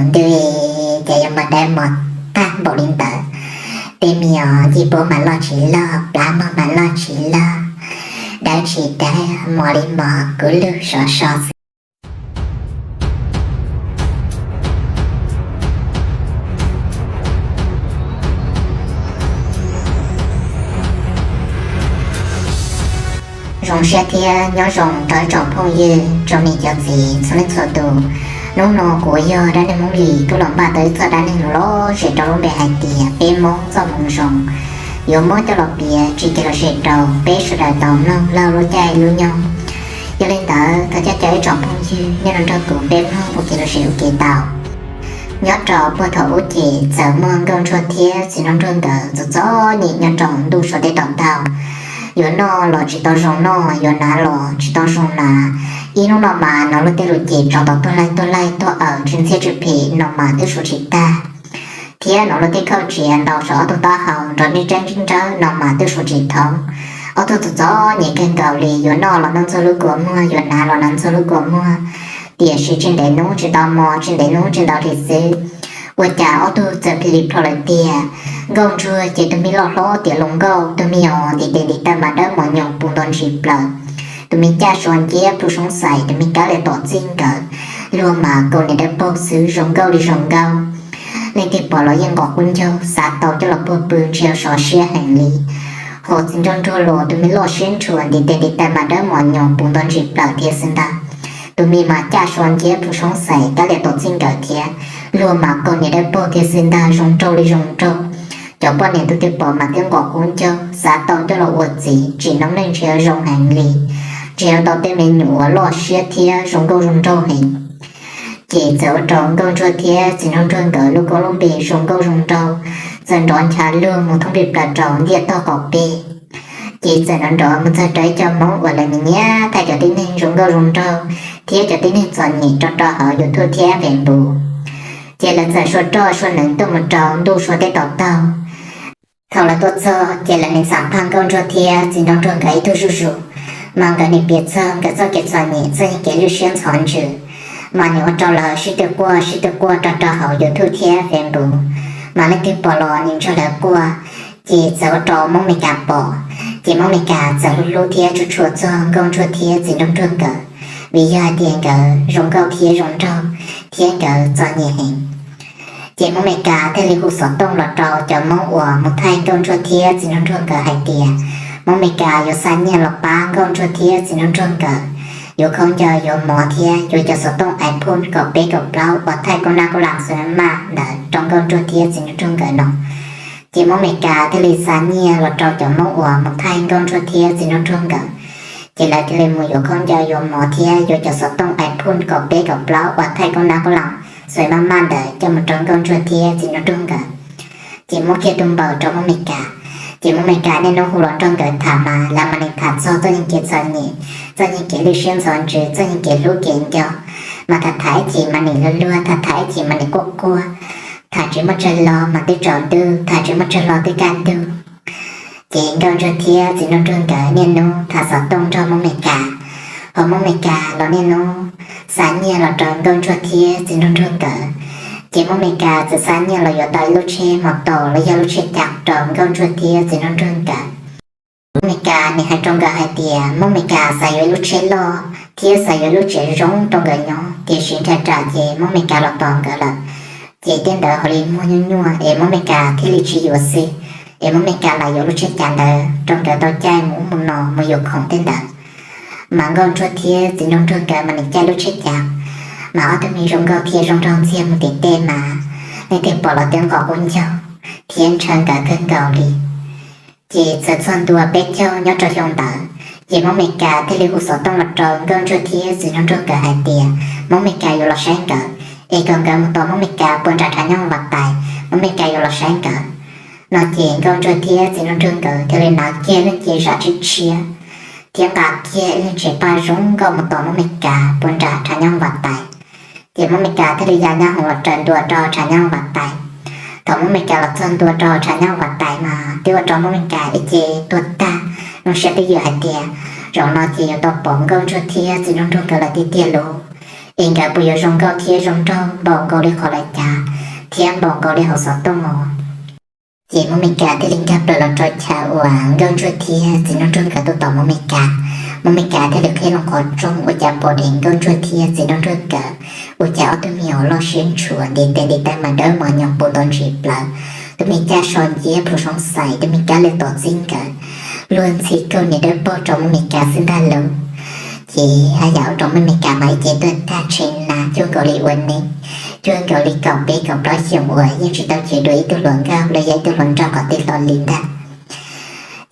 Ntws, ces yuav mas dawb mos tag npaum li ntawd. Tej me os, yij puab mas loj tsis loj, plab mog mas loj tsis loj, dawb tsis dawb, mos li mos, kub lug sov so xwb. Zoo siab thiab nyob zoo rau ib tsoom phooj ywg, tsoom niam cov txiv txhua leej txhua tus. Hnub no kuv yog Dab Neeg Hmoob Lis tuaj los npaj tau ib txoj dab neeg lom zem rau lub npe hais tias peb Hmoob txoj moo zoo, yuav muab coj los piav tsim kev lom zem rau peb sawv daws tau mloog laug lub caij lub nyoog. Yog li ntawd thov caw cov ib tsoom phooj ywg nej los nrog kuv peb mloog ua kev lom zem ua ke tau. Nyob rau puag thaum ub ces txawm muaj Nkauj Ntsuag thiab Txiv Nraug Ntsuag nkawd txom txom nyem nyob rau ntuj Suav teb tom ntau. Yuav noj los tsis tau zoo noj, yuav hnav los tsis tau zoo hnav. Ib hnub no mas hnov luag tej lus ces tsov tom tuag laij tuag laij tuag awm tsis ntxhiab tsis phem no mas twb suav tsis tag, thiab hnov luag tej khauj tsiav ntaus saum ob tug taub hau nrov nrib nreeb nrib nrawb no mas twb suav tsis thoob. Ob tug txom txom nyem kawg nkaus li, yuav noj los noj ntxuag lub kua muag, yuav hnav los hnav ntxuag lub kua muag, tiam sis tsis ntev hnub tsis ntau hmo, tsis ntev hnub tsis ntau hli xwb, ua cas ob tug txawm plig li plho lawm tiag. Nkauj Ntsuag ces tus me loj hlob tiav hluas nkauj, tus me os ntim tes ntim taw mas dawb mos nyoos puv nto ntsis plaws, tus me caj sua nciab plhu soob xais, tus me kab liam tom txij nkawm, luag mas kaus hniav dawb paug xwb, zoo nkauj li zoo nkauj. Leej twg pom los yeej nqos qub ncaug, xav tau coj los puag pw ntshe sov siab heev li. Ho Txiv Nraug Ntsuag los tus me loj siab ntshua, ntim tes ntim taw mas dawb mos nyoos puv nto ntsis plaws thiab xwb ntag. Tus me mas caj sua nciab plhu soob xais, kab liam tom txij nkawm thiab, luag mas kaus hniav dawb paug thiab xwb ntag, zoo nraug li zoo nraug. Cov poj niam tus twg pom mas twb nqos qub ncaug, xav tau coj los ua txiv tsim noob neej ntshe zoo heev li, ntshe yuav tau tej me nyuam uas loj siab thiab zoo nkauj zoo nraug heev. Ces txawm ua rau Nkauj Ntsuag thiab Txiv Nraug Ntsuag nkawd lub koob lub npe zoo nkauj zoo nraug txawm nrov ncha luag mus thoob plig plaws rau ntiaj tog qaum peg. Ces txawm nrov nrov mus txog rau ib co Hmoob uas lawv nyiam nyiam thaij cov tib neeg zoo nkauj zoo nraug thiab cov tib neeg txom nyem rau rau hauv YouTube thiab Facebook. Ces lawv txawm sua roj sua neev tuaj mus rau ntuj Suav teb tom taug. Thaum lawv tuaj txog ces lawv nim xam phaj Nkauj Ntsuag thiab Txiv Nraug Ntsuag nkawd ib tug zuj zus, mas nkawd nim piav txog nkawd txoj kev txom nyem, txoj kev lwj siab ntxhov ntsws, mas nim ua rau lawv sib tw quaj sib tw quaj rau rau hauv YouTube thiab Facebook, mas leej twg pom los nim nrog lawv quaj. Ces txawm ua rau Hmoob Mes Kas pom, ces Hmoob Mes Kas txawm hlub hlub thiab tshua tshua txog Nkauj Ntsuag thiab Txiv Nraug Ntsuag nkawd, vim yog hais tias nkawd zoo nkauj thiab zoo nraug, thiab nkawd txom nyem heev. Ces Hmoob Mes Kas thiaj li hu xov tooj los rau cov Hmoob uas mus thaij Nkauj Ntsuag thiab Txiv Nraug Ntsuag nkawd hais tias Hmoob Mes Kas yuav xa nyiaj los pab Nkauj Ntsuag thiab Txiv Nraug Ntsuag nkawd, yuav khaub ncaws yuav mov thiab yuav cov xov tooj iPhone kaum peb kaum plaub uas thaij koob nab koob las xwb maj ntawd rau Nkauj Ntsuag thiab Txiv Nraug Ntsuag nkawd no. Ces Hmoob Mes Kas thiaj li xa nyiaj los rau cov Hmoob uas mus thaij Nkauj Ntsuag thiab Txiv Nraug Ntsuag nkawd, ces lawv thiaj li mus yuav khaub ncaws yuav mov thiab yuav cov xov tooj iPhone kaum peb kaum plaub uas thaij koob nab koob las xwb maj maj ntawd coj mus rau Nkauj Ntsuag thiab Txiv Nraug Ntsuag nkawd. Ces muab kiag tus npaws rau Hmoob Mes Kas, ces Hmoob Mes Kas niaj hnub hu los nrog nkawd tham mas lawv mas nim tham txog txoj yeej kev txom nyem, txoj yeej kev lwj siab ntxhov ntsws, txoj yeej kev hlub kev nco, mas tham tham ib chim mas nim luag luag, tham tham ib chim mas nim quaj quaj, tham tsis muaj tsawg lo mas twb tsaus ntuj, tham tsis muaj tsawg lo twb kaj ntug. Ces Nkauj Ntsuag thiab Txiv Nraug Ntsuag nkawd niaj hnub tham xov tooj nrog Hmoob Mes Kas, ho Hmoob Mes Kas los niaj hnub xa nyiaj los rau Nkauj Ntsuag thiab Txiv Nraug Ntsuag nkawd. Ces Hmoob Mes Kas txawm xa nyiaj los yuav tau ib lub tsheb mos taus los yog lub tsheb cav rau Nkauj Ntsuag thiab Txiv Nraug Ntsuag nkawd. Hmoob Mes Kas nim hais rau nkawd hais tias Hmoob Mes Kas xav yuav ib lub tsheb loj thiab xav yuav ib lub tsev zoo rau nkawd nyob, tiam sis nrhai ram ces Hmoob Mes Kas los tos nkawd lawm. Ces tej ntawd ho li muag nyuaj nyuaj es Hmoob Mes Kas thiaj li tsis yuav xwb, es Hmoob Mes Kas lam yuav lub tsheb cav ntawd rau nkawd tau caij mus ub mus no mus yuav khoom tej ntawd. Mas Nkauj Ntsuag thiab Txiv Nraug Ntsuag nkawd mas nim caij lub tsheb cav, mas ob tug me zoo nkauj thiab zoo nraug ntxiag mus tim tej mas leej twg pom los twb nqos qub ncaug thiab ntshaw nkawd kawg nkaus li. Ces txawm txog ntua peb caug nyob rau xyoo ntawd, ces Hmoob Mes Kas thiaj li hu xov tooj los rau Nkauj Ntsuag thiab Txiv Nraug Ntsuag nkawd hais tias Hmoob Mes Kas yuav los saib nkawd, es kom nkawd mus tos Hmoob Mes Kas puag nram tshav nyoog Vaj Tais, Hmoob Mes Kas yuav los saib nkawd. No ces Nkauj Ntsuag thiab Txiv Nraug Ntsuag nkawd thiaj li hnav kiag leej cev zam tshiab tshiab thiab nqa kiag ib leeg tsev paj zoo nkauj mus tos Hmoob Mes Kas puag nram tshav nyoog Vaj Tais. Ces Hmoob Mes Kas thiaj li ya nyab hoom los raws ntua rau tshav nyoog Vaj Tais. Thaum Hmoob Mes Kas los txog ntua rau tshav nyoog Vaj Tais mas twb ua rau Hmoob Mes Kas ib ce tuag tag, zoo siab twb ywm hais tias zaum no ces yuav tau pom Nkauj Ntsuag thiab Txiv Nraug Ntsuag nkawd lawm tiag tiag lauj. es nkawd puas yuav zoo nkauj thiab zoo nraug npaum nkaus li qhov lawv cav thiab npaum nkaus li hauv xov tooj os? Ces Muaj Mes Kas thiaj li nkag plaws los rau chaw uas Nkauj Ntsuag thiab Txiv Nraug Nraug nkawd tuaj tos Muaj Mes Kas. Muaj Mes Kas thiaj li qhib loo qhov rooj ua cas pom dheev Nkauj Ntsuag thiab Txiv Nraug Nraug nkawd ua cas ob tug me nyuam loj siab ntshua ntiv tes ntiv taw mas dawb mos nyoos puv ntaus ntsis plaws, tus me caj so nciab plhu soob xais, tus me kab li tom txij nkawm, luag ntxhi kawg niam dawb paug rau Muaj Mes Kas xwb ntag lauj. Ces haj yam ua rau Muaj Mes Kas mas ib ce tuag tag tshee na cuag nkaus li ua neeb, cuag nkaus li kaum peb kaum plaub xyoos uas yeej tsis tau cev dua ib tug hluas nkauj los yog ib tug hluas nraug qhov twg hlo li ntag.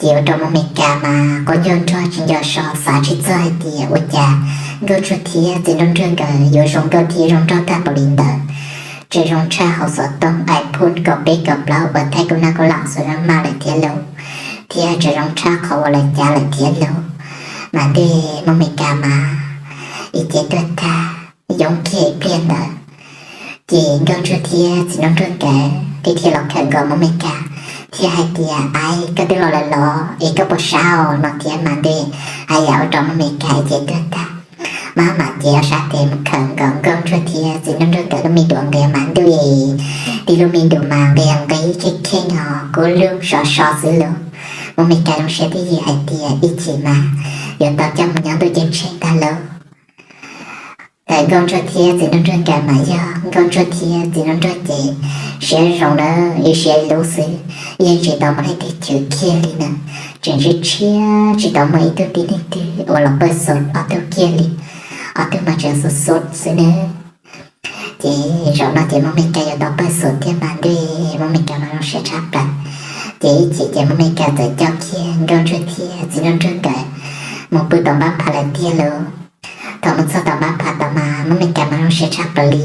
Ces ua rau Muaj Mes Kas mas qaub ncaug nrog tsis nco so xav tsis txog hais tias ua cas Nkauj Ntsuag thiab Txiv Nraug Nraug nkawd yuav zoo nkauj thiab zoo nraug tag npaum li ntawd. Tseem zoo tshaj hauv xov tooj iPhone kaum peb kaum plaub uas thaij kuj naj kuj laus xua zab maj lawm thiab lauj, thiab tseem zoo tshaj qhov uas lawv cav lawm thiab lauj. Mas ntuj, Muaj Mes Kas mas ib ce tuag tag, yoob kiag ib pliag ntawd. Ces Nkauj Ntsuag thiab Txiv Nraug Nraug nkawd thiaj thiaj los khawm nkaus Muaj Mes Kas thiab hais tias, Aib, koj twb los lawm los es koj puas sab os? no thiab mas ntuj, haj yam ua rau Muaj Mes Kas ib ce tuag tag. Maj mam cev ob sab tes mus khawm nkaus Nkauj Ntsuag thiab Txiv Nraug Nraug nkawd lub me duav nqis mas ntuj, tib lub me duav mas nqis nqis kheej kheej os, kub lug sov so xwb lauj. Muaj Mes Kas zoo siab twb yws hais tias ib chim mas yuav tau coj mus nyob ntuj ceeb tsheej tag lauj. Ntawm Nkauj Ntsuag thiab Txiv Nraug Nraug nkawd mas yog Nkauj Ntsuag thiab Txiv Nraug Nraug ces siab zoo lawm, ib siab ib lub xwb, yeej tsis tau muaj leej twg chwv kiag li na. Tseem tshiab tshiab tsis tau muaj ib tug tib neeg twg uas los pawj xus ob tug kiag li, ob tug mas tseem xus xus xwb na. Ces zaum no ces Muaj Mes Kas yuav tau pawj xus thiab mas ntuj, Muaj Mes Kas mas zoo siab tshaj plaws. Ces ib chim ces Muaj Mes Kas txawm coj kiag Nkauj Ntsuag thiab Txiv Nraug Nraug nkawd mus pw tom npab phav lawm tiag lauj. Thaum mus txog tom npab phav tod mas Muaj Mes Kas mas zoo siab tshaj plaws li.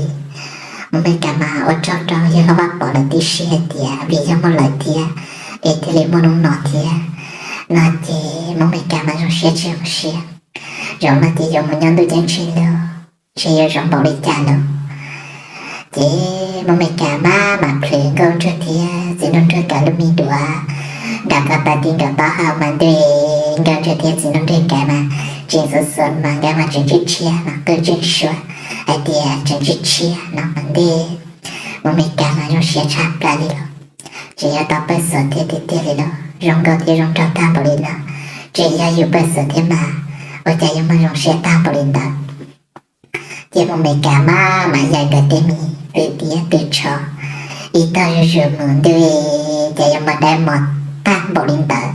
Muaj Mes Kas mas ua tsaug rau yawg hlob Vaj Pov lawv tib si hais tias vim yog muaj lawv thiab es thiaj li muaj hnub no thiab no ces Muaj Mes Kas mas zoo siab tsis zoo siab. Zaum no ces yuav mus nyob ntuj ceeb tsheej lauj, ntshe yuav zoo npaum li cas lauj. Ces Muaj Mes Kas maj mam plhws Nkauj Ntsuag thiab Txiv Nraug Nraug nkawd lub me duav nram ko taw ti nkaus taub hau mas ntuj, Nkauj Ntsuag thiab Txiv Nraug Nraug nkawd mas tseem xus xus mas nkawd mas tseem tshiab tshiab mas qw tseem suav hais tias tseem tshiab tshiab no mas ntuj, Muaj Mes Kas mas zoo siab tshaj plaws li lauj. Tseem yuav tau pawj xus thiab tiag tiag li lauj, zoo nkauj thiab zoo nraug tag npaum li lauj. Tseem yog yus pawj xus thiab mas ua cas yuav muaj zoo siab tag npaum li ntawd. Ces Muaj Mes Kas maj mam yaim nkawd tej me tw tiab tw tsho ib tog zuj zus mus ntuj, cas yuav muaj dawb mos tag npaum li ntawd.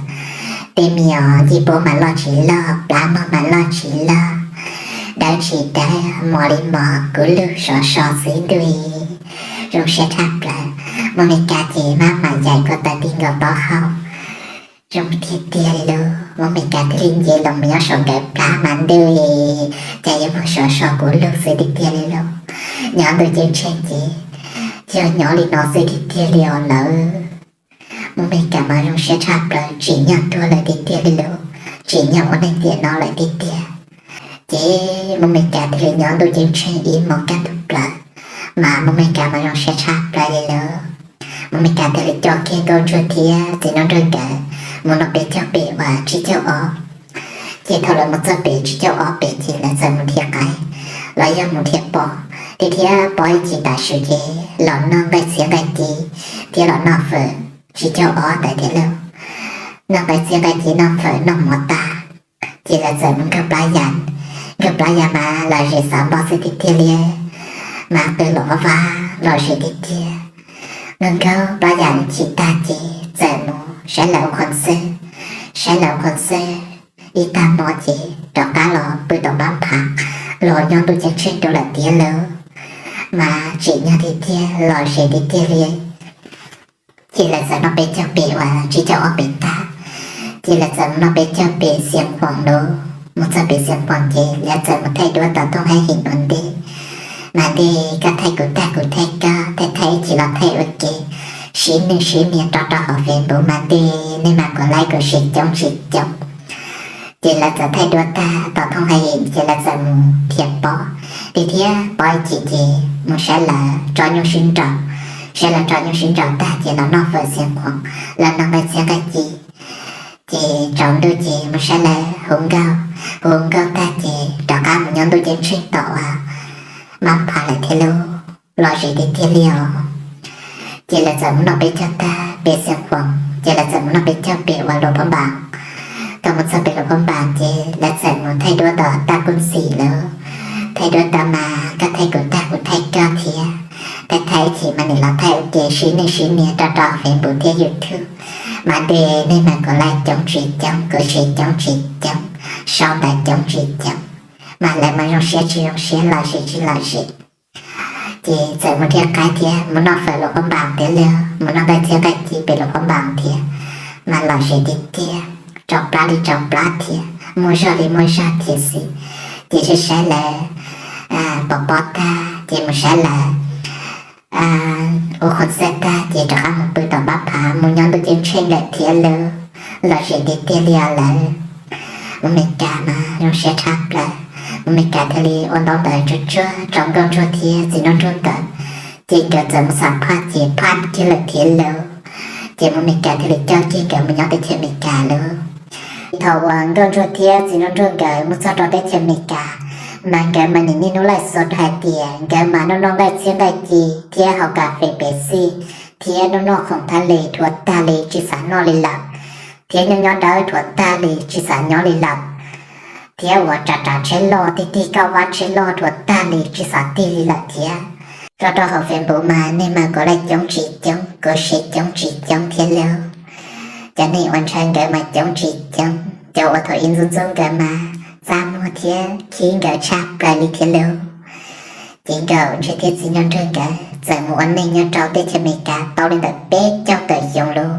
Tej me os ncig puab mas loj tsis loj, plab muag mas loj tsis loj, dawb tsis dawb, mos li mos kub lug sov so xwb ntuj, zoo siab tshaj plaws. Muaj Mes Kas ces maj mam yaim ko taw ti nkaus taub hau. Zoo tiag tiag li lauj, Muaj Mes Kas thiaj li nce los mus nyob saum nkawd plab mas ntuj, cas yuav muag sov so kub lug xwb tiag tiag li lauj. Nyob ntuj ceeb tsheej ces yog nyob li no xwb tiag tiag li os lawm. Muaj Mes Kas mas zoo siab tshaj plaws, tsim nyog tuag lawm tiag tiag li lauj, tsim nyog ua neeg tiam no lawm tiag tiag. Ces Muaj Mes Kas thiaj li nyob ntuj ceeb tsheej ib hmos kaj ntug plaws, mas Muaj Mes Kas mas zoo siab tshaj plaws li lauj. Muaj Mes Kas thiaj li coj kiag Nkauj Ntsuag thiab Txiv Nraug Nraug nkawd mus noj peb caug pem uas tsib caug ob. Ces thaum lawv mus txog pem tsib caug ob pem ces lawv txawm mus dhia qaib los yog mus dhia pob, thiab dhia pob ib chim tav su ces los noj nqaij txhiab nqaij ci thiab los noj fawm tsib caug ob ntawd thiab lauj. Noj nqaij txhiab nqaij ci noj fawm noj mov tag ces lawv txawm mus nkaug plab yas. Nkaug plab yas mas los zem xav npo xwb tiag tiag li, mas qw los vaj vaj los zem tiag tiag. Nkaug nkaug plab yas ib chim tag ces txawm mus saib lawv ua qhov xwb, saib lawv ua qhov xwb ib tag hmo ces rov qab los pw tom npab phav, los nyob ntuj ceeb tsheej rau lawm tiag lauj. Mas tsim nyog tiag tiag los zem tiag tiag li. Ces lawv txawm noj peb caug pem uas tsib caug ob pem tag, ces lawv txawm mus noj peb caug pem Xiav Khuam lauj. Mus txog pem Xiav Khuam ces lawv txawm mus thaij duab tom thooj haib him ua ntej. Mas ntuj, koj thaij kuv tag kuv thaij koj, thaij thaij ib chim los thaij ua ke, sib nwj sib nias rau rau hauv Facebook mas ntuj, nej mas kuv like kuv share coob tsis coob. Ces lawv txawm thaij duab tag tom thooj haib him ces lawv txawm mus dhia pob. Dhia dhia pob ib chim ces mus saib lawv tso nyuj sib nraus. Saib lawv tso nyuj sib nraus tag ces los noj fawm Xiav Khuam, los noj nqaij txhiab nqaij ci. Ces tsaus ntuj ces mus saib lawv hu nkauj, hu nkauj tag ces rov qab mus nyob ntuj ceeb tsheej tom uas Npab Phav lawm thiab lauj, lom zem tiag tiag li os. Ces lawv txawm mus noj peb caug tag pem Xiav Khuam, ces lawv txawm mus noj peb caug pem uas Luas Phab Npas. Thaum mus txog pem Luas Phab Npas ces lawv txawm mus thaij duab tom Taj Kuj Xim lawm. Thaij duab tag mas koj thaij kuv tag kuv thaij koj thiab, thaij thaij ib chim mas nim los thaij ua ke sib neej sib nias rau rau Facebook thiab YouTube. Mas de nej mas kom like coob tsis coob, kom share coob tsis coob, sau ntawv coob tsis coob, mas lawv mas zoo siab tsis zoo siab, lom zem tsis lom zem. Ces txawm mus dhia qaib thiab mus noj fawm Luas Phab Npas thiab lauj, mus noj nqaij txhiab nqaij ci pem Luas Phab Npas thiab, mas lom zem tiag tiag, tsau plab li tsau plab thiab, muaj zog li muaj zog thiab xwb. Ces saib saib lawv pov pob tag ces mus saib lawv ua qhov txaj tag ces rov qab mus pw tom Npab Phav mus nyob ntuj ceeb tsheej lawm thiab lauj. Lom zem tiag tiag li os lawv. Mus Mes Kas mas zoo siab tshaj plaws. Mus Mes Kas thiaj li ua ntaub ntawv tsuag tsuag rau Nkauj Ntsuag thiab Txiv Nraug Ntsuag nkawd, ces nkawd txawm mus xam phaj ces phaj kiag lawm thiab lauj. Ces Mus Mes Kas thiaj li coj kiag nkawd mus nyob teb chaws Mes Kas lauj. Thaum uas Nkauj Ntsuag thiab Txiv Nraug Ntsuag nkawd mus txog rau teb chaws Mes Kas, mas nkawd mas nim niaj hnub laij xov hais tias nkawd mas noj noj nqaij txhiab nqaij ci thiab haus kas fes pes xij thiab noj noj khoom thab li dhuav tag li tsis xav noj li lawm, thiab nyob nyob dawb dhuav tag li tsis xav nyob li lawm, thiab uas tsav tsav tsheb loj tig tig kauj vab tsheb loj dhuav tag li tsis xav tig li lawm thiab. Tso rau hauv Facebook mas nej mas kom like coob tsis coob, kom share coob tsis coob thiab lauj. Cov neeg uas ntshai nkawd mas coob tsis coob, cov uas thaum ub ntxub ntxub nkawd mas txaj muag thiab khib nkawd tshaj plaws li thiab lauj. Ces Nkauj Ntsuag thiab Txiv Nraug Ntsuag nkawd txawm mus ua neej nyob rau teb chaws Amelikas tau li ntawm peb caug tawm xyoo lauj,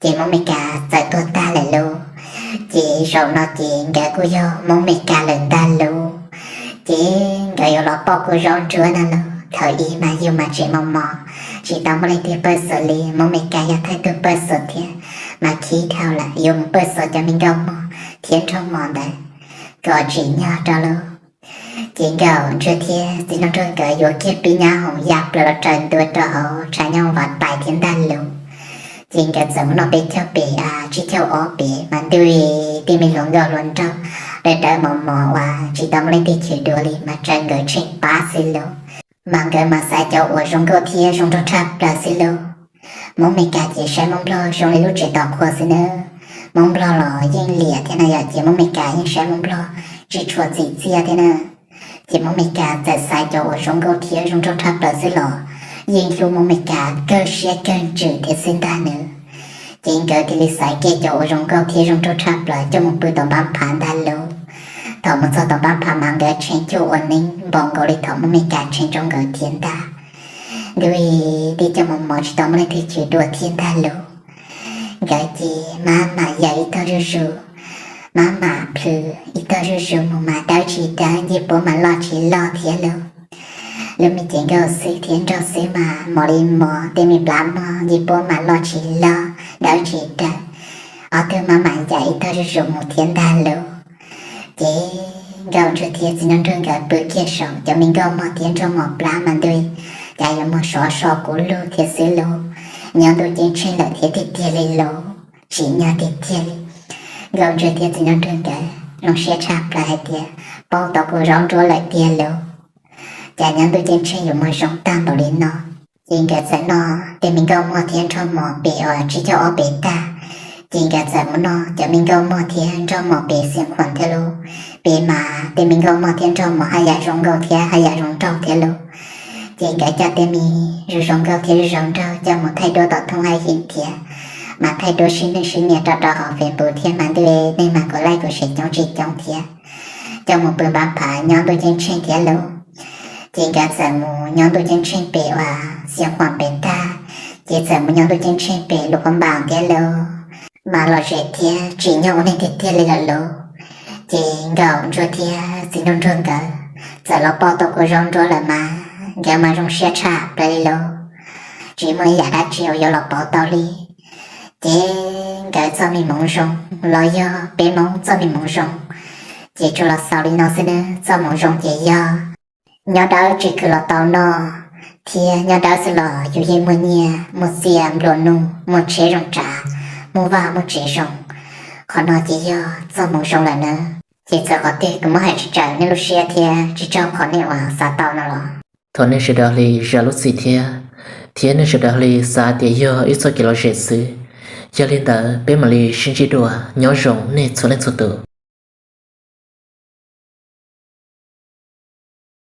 ces Hmoob Amelikas txawm tuag tag lawm lauj. Ces zaum no ces nkawd kuj yog Hmoob Amelikas lawm ntag lauj. Ces nkawd yuav los pauj kua zaub ntsuab na lauj. Thaum ub mas yus mas tseem mos mos, tsis tau muaj leej twg pawj xom li, Hmoob Amelikas yog thawj tug pawj xom thiab, mas khib dhau lawm yuav mus pawj xom cov me nkauj mog thiab nraug mos ntawd kom tsim nyog rau lauj. Ces Nkauj Ntsuag thiab Txiv Nraug Ntsuag nkawd yuav kiag pib nyab hoom ya plaws los raws ntua rau hauv tshav nyoog Vaj Tais thiab ntag lauj. Ces nkawd txawm mus noj peb caug pem, tsib caug ob pem mas ntuj, tej me hluas nkauj hluas nraug dawb dawb mos mos uas tsis tau muaj leej twg chwv dua li mas raws nkawd tsheej pab xwb lauj. Mas nkawd mas xaiv cov uas zoo nkauj thiab zoo nraug tshaj plaws xwb lauj. Hmoob Amelikas ces saib Hmoob Nplog zoo li lub tsev tos qhua xwb nawb. Hmoob Nplog los yeej liam thiab na yom, ces Hmoob Amelikas yeej saib Hmoob Nplog tsis tshua txim txiaj thiab na. Ces Hmoob Amelikas txawm xaiv cov uas zoo nkauj thiab zoo nraug tshaj plaws xwb los yeej hlub Hmoob Amelikas kawg siab kawg ntsws thiab xwb ntag nawb. Ces nkawd thiaj li xaiv kiag cov uas zoo nkauj thiab zoo nraug tshaj plaws coj mus pw tom Npab Phav ntag lauj. Thaum mus txog tom Npab Phav mas nkawd tshee cuag ua neeb npaum nkaus li thaum Hmoob Amelikas tshee rau nkawd thiab ntag. Ntuj, tej coj mos mos tsis tau muaj leej twg chwv dua thiab ntag lauj. Nkawd ces maj mam yaws ib tog zuj zus, maj mam plhws ib tog zuj zus mus mas dawb tsis dawb, ncej puab mas loj tsis loj thiab lauj. Lub me cev nkauj xwb thiab nraug xwb mas mos li mos, tej me plab mog ncej puab mas loj tsis loj, dawb tsis dawb. Ob tug maj mam yaws ib tog zuj zus mus thiab ntag lauj. Ces Nkauj Ntsuag thiab Txiv Nraug Ntsuag nkawd pw kiag saum cov me nkauj mog thiab nraug mos plab mas ntuj, cas yuav muag sov so kuv lug thiab xwb lauj. Nyob ntuj ceeb tsheej lawm thiab tiag tiag li lauj, tsim nyog tiag tiag li. Nkauj Ntsuag thiab Txiv Nraug Ntsuag nkawd zoo siab tshaj plaws hais tias paub tau kua zaub ntsuab lawm tiag lauj. Cas nyob ntuj ceeb tsheej yuav muag zoo tag npaum li no. Ces nkawd txawm noj tej me nkauj mog thiab nraug mos pem uas tsib caug ob pem tag, ces nkawd txawm mus noj cov me nkauj mog thiab nraug mos pem Xiav Khuam thiab lauj. Pem mas tej me nkauj mog thiab nraug mos haj yam zoo nkauj thiab haj yam zoo nraug thiab lauj. Ces nkawd coj tej me zoo zoo nkauj thiab zoo zoo nraug coj mus thaij duab tom thoob haj yim thiab, mas thaij duab sib neej sib nias rau rau hauv Facebook thiab mas ntuj, nej mas kom like kom share coob tsis coob thiab, coj mus pw Npab Phav nyob ntuj ceeb tsheej thiab lauj. Ces nkawd txawm mus nyob ntuj ceeb tsheej pem uas Xiav Khuam pem tag, ces txawm mus nyob ntuj ceeb tsheej pem Luas Phab Npas thiab lauj. Mas lom zem thiab tsim nyog ua neej tiag tiag li lawm lauj. Ces Nkauj Ntsuag thiab Txiv Nraug Ntsuag nkawd txawm los pauj tau kua zaub ntsuab lawm mas nkawd mas zoo siab tshaj plaws li lauj. Tsis muaj ib yam dab tsi uas yuav los pauv tau li. Ces nkawd txoj me hmoov zoo los yog peb Hmoob txoj me hmoov zoo, ces tsuas los xaus li no xwb nawb. Txoj hmoov zoo ces yog nyob dawb tsis khwv los tau noj, thiab nyob dawb xwb los yus yeej muaj nyiaj muaj txiaj nplua nuj, muaj tsheb zoo tsav, muaj vaj muaj tsev zoo. Qhov no ces yog txoj hmoov zoo lawm nawb. Ces txawm qhov twg kuv muab hais tsis txaus nej lub siab thiab tsis raug qhov nej uas xav tau no los, thov nej sawv daws cia li zam lub txim thiab, thiab nej sawv daws cia li xav tias yog ib txoj kev lom zem xwb. Yog li ntawd peb mam li sib ntsib dua, nyob zoo nej txhua leej txhua tus.